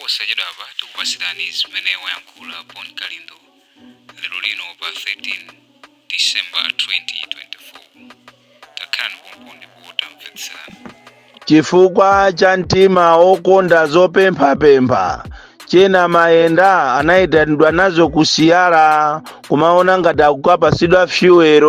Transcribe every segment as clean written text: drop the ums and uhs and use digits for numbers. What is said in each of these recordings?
Posachedwapa tikupatsirani zimene wayankhula Bon Kalindo lero lino pa 13 December 2024. Takhalani pompo ndipo tamvetserani. Chifukwa cha mtima wokonda zopemphapempha, chena mayenda anayitanidwa nazo kusiyala kumaona ngati akukapasidwa fuel.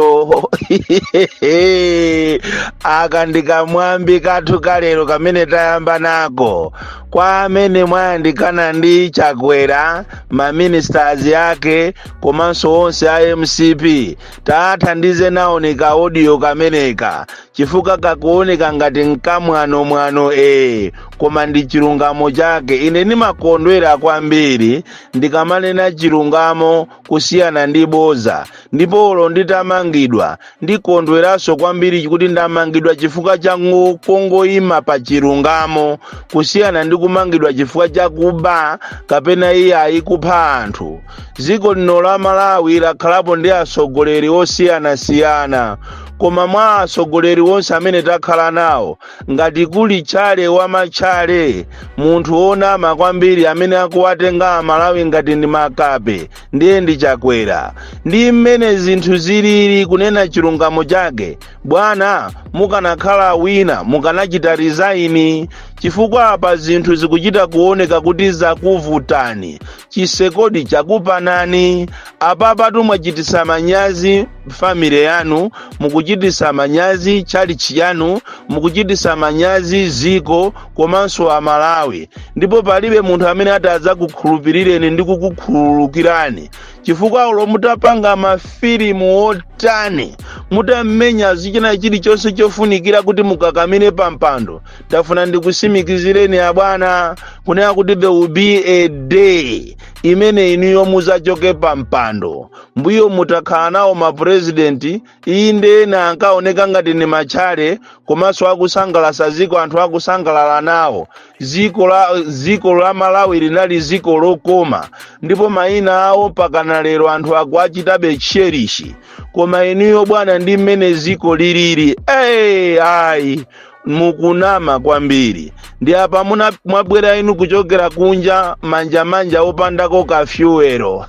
Aka ndikamwambi kathu kalero kamene tayamba nako kwa amene mwayandikana ndi Chakwera, maministers ake komanso onse a MCP. Tathandize nawo ni ka audio kameneka, chifukwa kakuoneka ngati nkamwanomwano, koma ndi chilungamo chake. Ine ndimakondwera kwambiri ndikamanena chilungamo kusiyana ndi boza, ndipo olo nditamangidwa ndikondweranso kwambiri kuti ndamangidwa chifukwa cha kongoyima pa chilungamo, kusiyana ndi kumangidwa chifukwa cha kuba kapena iye ayikupha anthu. Dziko lino la Malawi lakhalapo ndi atsogoleri osiyanasiyana, koma mwa atsogoleri onse amene takhala nawo, ngati kuli tchale wamatchale, munthu wonama kwambiri amene akuwatenga Amalawi ngati ndi makape, ndiye ndi Chakwera. Ndi mmene zinthu zilili, kunena chilungamo chake, bwana, mukanakhala wina mukanachita resign, chifukwa apa zinthu zikuchita kuoneka kuti zakuvutani, chisekodi chakupanani. Apapatu mwachitisa manyazi family yanu, mukuchitisa manyazi chalichi yanu, mukuchitisa manyazi ziko komanso Amalawi, ndipo palibe munthu amene ati adzakukhulupirireni ndi kukukhululukirani, chifukwa ulo mutapanga mafilimu otani, mutamenya zichina chilichonse chofunikira kuti mukakamire pampando, ndafuna ndikusimikizireni abwana kunena kuti there will be a day imene inuyo muzachoke pampando. Mbuyo mutakhala nawo mapurezidenti, inde, ena ankaoneka ngati ni matchale komanso akusangalasa ziko, anthu akusangalala nawo. Ziko la Malawi linali ziko lokoma, ndipo mayina awo pakana lero anthu akuachitabe cherish. Koma inuyo bwana, ndi mmene ziko lilili, hey, ayi, mukunama kwambiri. Ndi apa mwabwera inu kuchokera kunja manjamanja opandako ka fuel,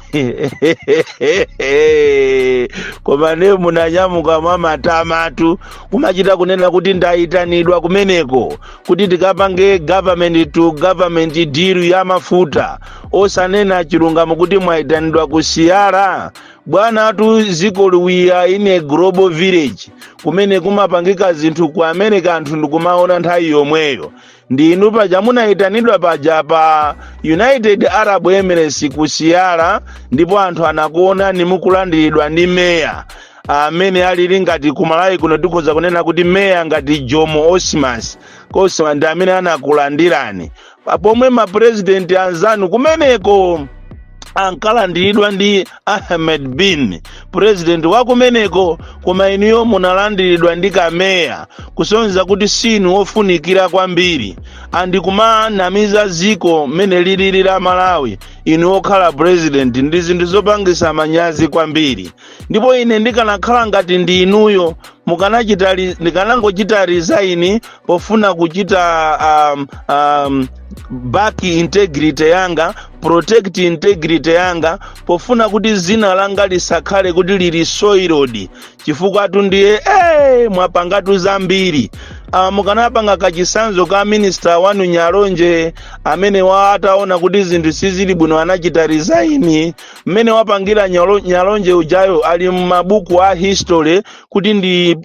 koma ne munanyamuka mwamatamatu kumachita kunena kuti ndayitanidwa kumeneko kuti tikapange government to government deal ya mafuta, osanena chilungamo kuti mwayitanidwa kusiyala. Bwana, atu ziko, we are in a global village kumene kumapangika zinthu ku America anthu ndikumaona nthawi yomweyo. Ndinu paja munayitanidwa paja pa United Arab Emirates kusiyala, ndipo anthu anakuonani mukulandiridwa ndi meya amene alili ngati kumalawi kuno tikhoza kunena kuti meya ngati Jomo Osman Kosman, ndi amene anakulandirani, pomwe mapurezidenti anzanu kumeneko ankalandiridwa ndi Ahmed bin president wa kumeneko. Koma inuyo munalandiridwa ndi kameya, kusonyeza kuti sinu ofunikira kwambiri. Andikumanamiza ziko mmene lilili la Malawi, inu okhala president, ndi zinthu zopangisa manyazi kwambiri. Ndipo ine ndikanakhala ngati ndi inuyo, ndikanangochita resign pofuna kuchita back integrity yanga, protect integrity yanga, pofuna kuti zina langa lisakhale kuti lili soiled, chifukwa tu ndiye mwapangatu zambiri. Mukanapanga kachisanzo ka minister wanu Nyalonje, amene wa ataona kuti zinthu sizili bwino anachita resign. Mmene wapangira Nyalonje ujayo ali m'mabuku a history kuti ndi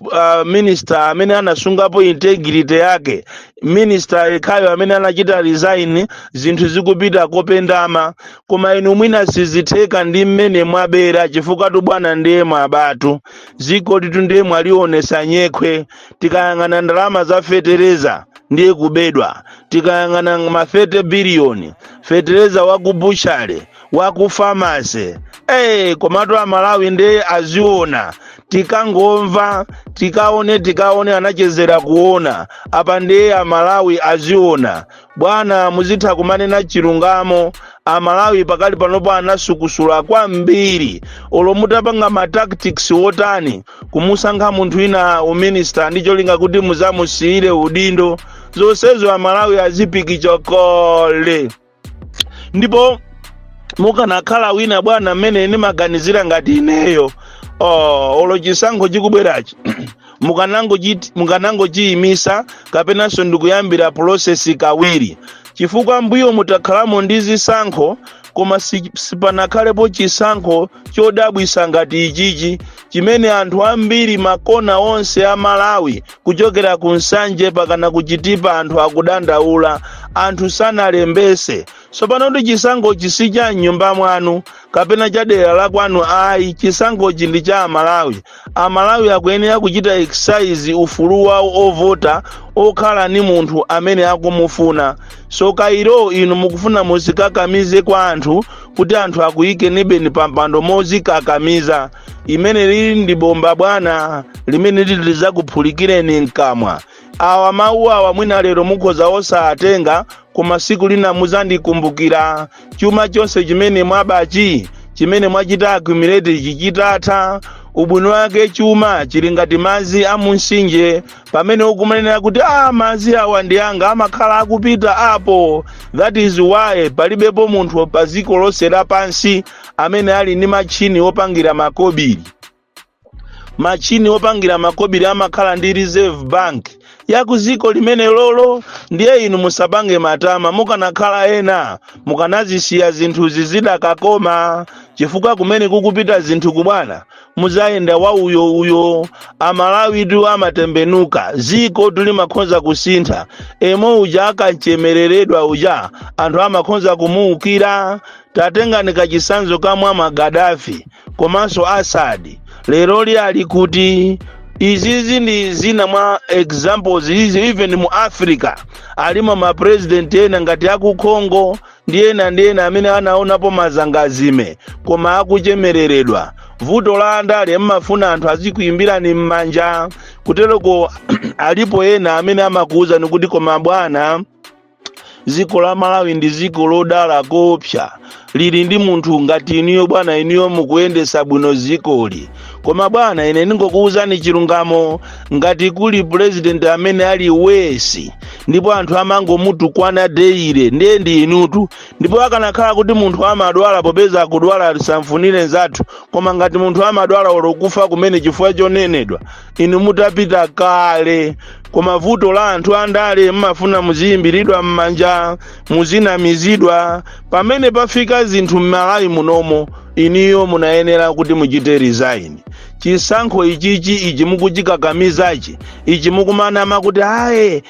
minister amene anasungapo integrity yake, minister yekhayo amene anachita resign zinthu zikupita kopendama. Koma inu mwina sizitheka ndi mmene mwabera, chifukwa tu bwana ndiye mwabatu ziko litu, ndiye mwalionesa nyekhwe. Tikayang'ana ndalama za fetereza ndiye kubedwa, tikayang'ana ma 30 biliyoni fetereza wa ku butchery, wa ku pharmacy, komatu Amalawi ndiye aziona. Tikangomva tikaone, tikaone anachezera kuona. Apa ndiye Amalawi aziona. Bwana, muzitha kumanena chilungamo. Amalawi pakali panopo anasukusula kwambiri. Olo mutapanga ma tactics wotani kumusankha munthu ina uminista ndi cholinga kuti muzamusiyire udindo, zonsezo Amalawi azipikicha kale. Ndipo mukanakhala wina, bwana, mmene ndimaganizira ngati ineyo, oh, olo chisankho chikubwerachi mukanangochiyimisa kapenanso ndikuyambira process kawiri, chifukwa mbuyo mutakhalamo ndi zisankho, koma sipanakhalepo chisankho chodabwisa ngati ichichi, chimene anthu ambiri makona onse a Malawi, kuchokera ku Nsanje pakana kuchitipa, anthu akudandaula, anthu sanalembese. Tsopano ndi chisankhochi si cha mnyumba mwanu kapena cha dera la kwanu, ayi. Chisankhochi ndi cha Amalawi. Amalawi akuyenera kuchita exercise ufulu wawo ovota, okhala ni munthu amene akumufuna. So kairo inu mukufuna muzikakamize kwa anthu kuti anthu akuyikeni pampando mozikakamiza. Imene lili ndi bomba, bwana, limene lili lizakuphulikireni mkamwa. Awa mawu awa mwina lero mukhoza osatenga, koma siku lina muzandikumbukira. Chuma chonse chimene mwabachi, chimene mwachita accumulate, chichitatha, ubwino wake chuma chili ngati madzi a mumtsinje. Pamene ukumanena kuti, "Ah, madzi awa ndi anga," amakhala akupita apo. That is why palibepo munthu pa dziko lonse lapansi amene ali ndi machini opangira makobiri. Machini opangira makobiri amakhala ndi Reserve Bank ya ku dziko limene lolo. Ndiye inu musapange matama. Mukanakhala ena, mukanazisiya zinthuzi zidakakoma, chifukwa kumene kukupita zinthu kubwana, muzayenda wa uyo uyo. Amalawi tu amatembenuka, ziko tulimakhonza kusintha. Emo uja akanchemereredwa uja, anthu amakhonza kumuukira. Tatengani kachisanzo kamwa Magadafi komanso Asadi, leroli ali kuti? Izizi ndi zina mwa examples izi. Even mu Africa alimo ma president ena ngati aku Congo ndi ena ndi ena amene anaonapo mazangazime, koma akuchemereredwa. Vuto la andale, mmafuna anthu azikuyimbirani m'manja. Kutereko alipo ena amene amakuwuzani kuti, "Koma bwana, dziko la Malawi ndi dziko lodala kopsa, lili ndi munthu ngati inuyo. Bwana, inuyo mukuyendesa bwino dzikoli." Koma bwana, ine ndingokuwuzani chilungamo, ngati kuli president amene ali worse ndipo anthu amangomutukwana daily, ndiye ndi inutu. Ndipo akanakhala kuti munthu amadwala, popeza akudwala, samfunire nzathu, koma ngati munthu amadwala olo kufa kumene chifukwa chonenedwa, inu mutapita kale. Koma vuto la anthu andale, mmafuna muziyimbiridwa m'manja, muzinamizidwa. Pamene pafika zinthu m'Malawi munomo, iniyo munayenera kuti muchite resign. Chisankho ichichi, ichi mukuchikakamizachi, ichi mukumanama kuti aye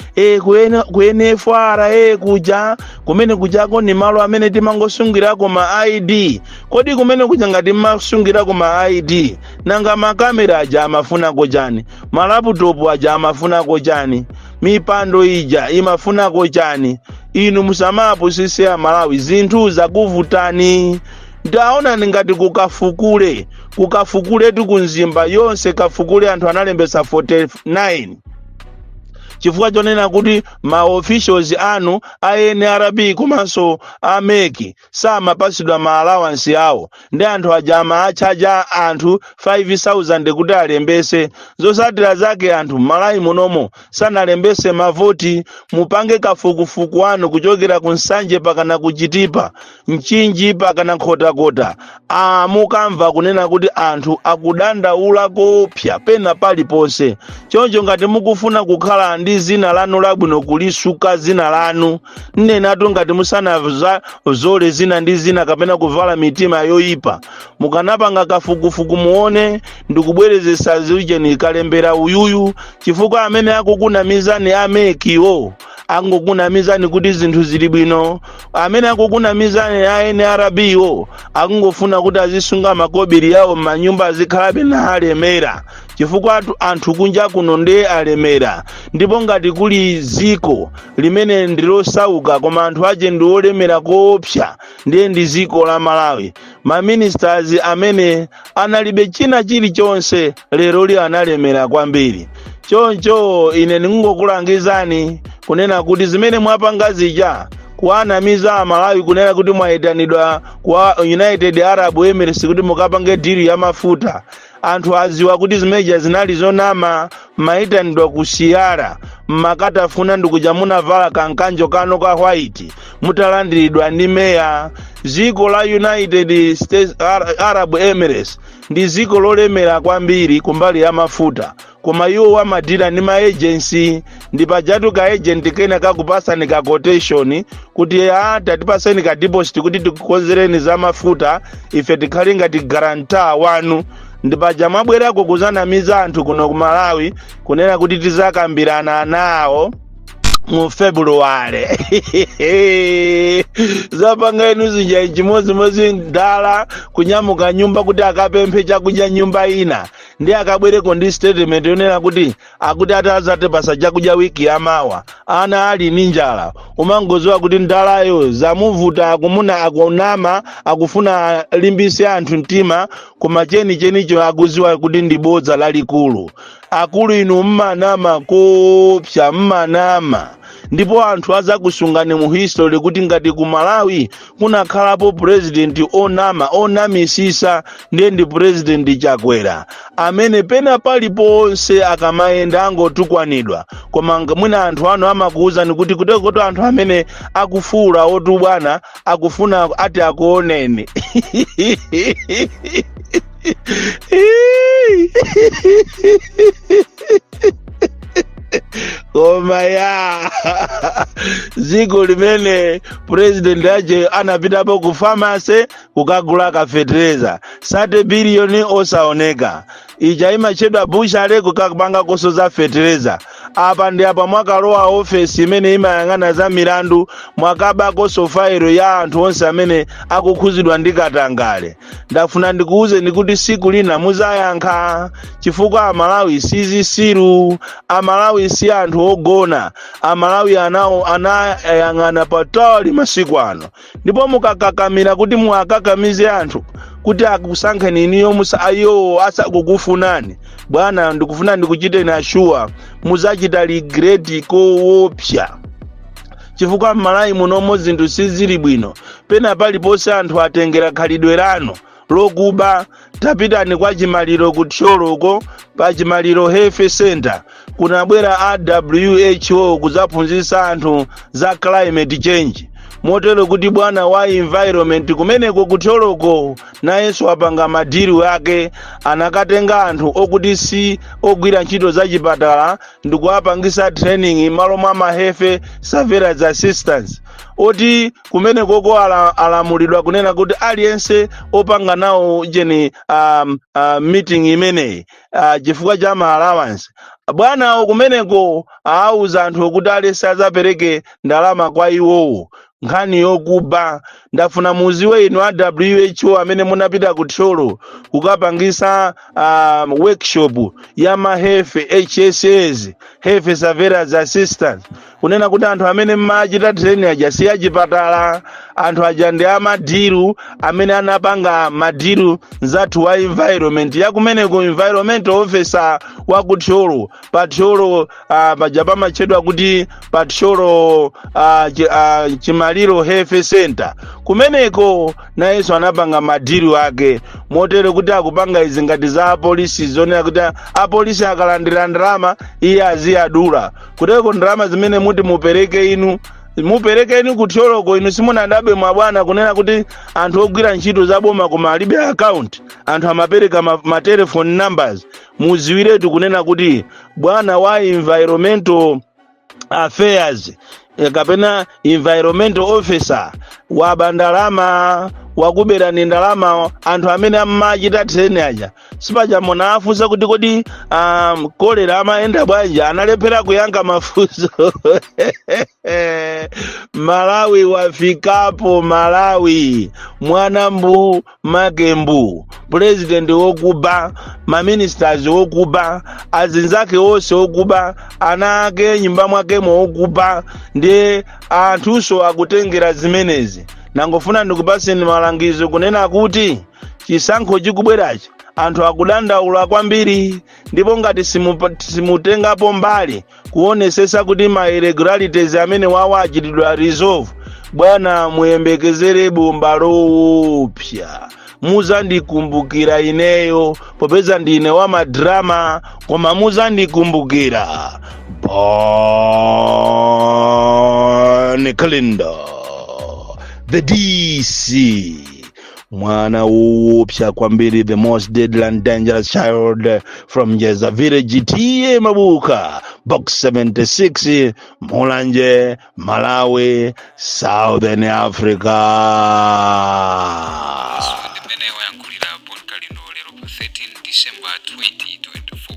ku NFR kuja, kumene kujako ni malo amene timangosungirako ma ID. Kodi kumene kuja ngati mmasungirako ma ID, nanga makamera aja amafunako chani? Ma laptop aja amafunako chani? Mipando ija imafunako chani? Inu musamapusise Amalawi, zinthu zakuvutani. Ndaonani ngati kukafukule, kukafukuletu kunzimba yonse kafukule, anthu analembesa 49, chifukwa chonena kuti ma officials anu a NRB komanso a MEC samapasidwa ma allowance awo, ndi anthu aja amaatchaja anthu 5000 kuti alembese. Zosatira zake anthu m'Malawi munomo sanalembese mavoti. Mupange kafukufuku anu kuchokera ku Nsanje pakana ku Chitipa, Mchinji pakana Nkhotakota, mukamva kunena kuti anthu akudandaula kopsa pena paliponse. Choncho ngati mukufuna kukhala ndi zina lanu labwino, kulisuka zina lanu, nnenatu ngati musanazole zina ndi zina kapena kuvala mitima yoyipa, mukanapanga kafukufuku muone ndikubwerezesa ziujeni kalembera uyuyu, chifukwa amene akukunamizani a MEC wo angokunamizani kuti zinthu zili bwino. Amene akukunamizani a NRB wo akungofuna kuti azisunga makobiri yawo m'manyumba, azikhalabe na alemera, chifukwa anthu kunja kuno ndiye alemera. Ndipo ngati kuli ziko limene ndilosauka koma anthu ache ndi olemera koopsa, ndiye ndi ziko la Malawi. Ma ministers amene analibe china chilichonse, lero li analemera kwambiri. Choncho ine ndingokulangizani kunena kuti zimene mwapanga zija Kuwanamiza Amalawi kunena kuti mwayitanidwa kwa United Arab Emirates kuti mukapange deal ya mafuta. Anthu aziwa kuti zimeja zinali zonama. Mayitanidwa ku Siyara, mmakatafuna ndikuja munavala kankanjo kano ka white, mutalandiridwa ndi meya. Dziko la United States Arab Emirates ndi dziko lolemera kwambiri kumbali ya mafuta, koma iwo amadira ndi ma agency. Ndi pajatu ka agent kena kakupasani ka quotation kuti a tatipaseni ka deposit kuti tikukonzereni za mafuta, ife tikhale ngati guarantor wanu. Ndi paja mwabwerako kuzanamiza anthu kuno ku Malawi kunena kuti tizakambirana nawo mu February. Zapanga inu zija chimodzimodzi ndala kunyamuka nyumba kuti akapemphe chakudya nyumba ina, ndi akabwereko ndi statement yonena kuti akuti atazatipasa chakudya wiki yamawa, ana ali ndi njala. Umangodziwa kuti ndalayo zamuvuta, akumuna akunama, akufuna limbise anthu mtima, koma chenichenicho akudziwa kuti ndi bodza lalikulu. Akulu inu mmanama kopsa, mmanama, ndipo anthu azakusungani mu history kuti ngati ku Malawi kunakhalapo president onama, onamisisa, ndiye ndi President Chakwera, amene pena paliponse akamayenda angotukwanidwa. Koma mwina anthu anu amakuwuzani kuti kutekoto anthu amene akufuula otubwana akufuna ati akuoneni. Koma ya dziko limene president aje anapitapo ku pharmacy kukagula kafetereza 30 biliyoni osaoneka, ija imatchedwa butchery, kukapanga koso za fetereza. Apa ndi apa mwakalowa ofesi imene imayang'ana za milandu, mwakabakonso failo ya anthu onse amene akukhuzidwa ndi katangale. Ndafuna ndikuwuzeni kuti siku lina muzayankha, chifukwa Amalawi si zisiru, Amalawi si anthu ogona. Amalawi anawo anayang'ana patali masiku ano, ndipo mukakakamira kuti muwakakamize anthu kuti akusankheni iniyo musa ayo asakukufunani, bwana, ndikufuna ndikuchiteni assure, muzachita regret koopsa, chifukwa m'Malawi munomo zinthu sizili bwino. Pena paliponse anthu atengera khalidwe lanu lokuba. Tapitani kwa Chimaliro ku Thyoloko, pa Chimaliro Health Center kunabwera a WHO kudzaphunzitsa anthu za climate change, motero kuti bwana wa environment kumeneko ku Thyoloko nayenso apanga ma deal ake, anakatenga anthu okuti si ogwira ntchito za chipatala ndikuwapangisa training m'malo mwa ma health surveillance assistants, oti kumenekoko alamulidwa kunena kuti aliyense opanga nawo jeni meeting imeneyi chifukwa cha ma allowance, bwanawo kumeneko awuza anthu okuti aliyense azapereke ndalama kwa iwowo. Nkhani yokuba. Ndafuna muziwe inu a WHO amene munapita ku Thyolo kukapangisa workshop ya ma health HSAs, health surveillance assistants, kunena kuti anthu amene mmachita training aja si achipatala. Anthu aja ndi ama deal amene anapanga ma deal nzathu wa environment yakumeneko, environmental officer wa ku Thyolo, pa Thyolo paja pamatchedwa kuti pa Thyolo Chimaliro Health Center. Kumeneko nayenso anapanga ma deal ake, motero kuti akupanga izi ngati za apolisi, zonena kuti apolisi akalandira ndalama iye aziyadula kuteko ndalama zimene muti mupereke inu, mupereke inu kuthyoloko. Inu simunadabe mwabwana kunena kuti anthu ogwira ntchito za boma koma alibe account, anthu amapereka ma telephone numbers. Muziwiretu kunena kuti bwana wa environmental affairs kapena environmental officer waba ndalama, wakuberani ndalama. Anthu amene amachita training aja sipaja munafunsa kuti kodi kolera amayenda bwanji? Analephera kuyankha mafunso. Malawi wafikapo, Malawi mwana mbu make mbu. President wokuba, ma ministers wokuba, azinzake onse wokuba, ana ake nyumba mwakemo wokuba, ndi anthunso akutengera zimenezi. Nangofuna ndikupaseni malangizo kunena kuti chisankho chikubwerachi anthu akudandaula kwambiri, ndipo ngati simutengapo mbali kuonesesa kuti ma irregularities amene wawa achitidwa resolve, Bwana, muyembekezere bomba loopsa. Muzandikumbukira ineyo popeza ndine wa madrama, koma muzandikumbukira. Bon Kalindo, the DC, mwana woopsa kwambiri, the most deadly and dangerous child from Jeza Village, T/A Mabuka, Box 76, Mulanje, Malawi, Southern Africa. So ndi mmene wayankhulira Bon Kalindo lero pa 13 December 2024.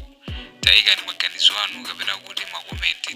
Tayikani maganizo anu kapena kuti makomenti.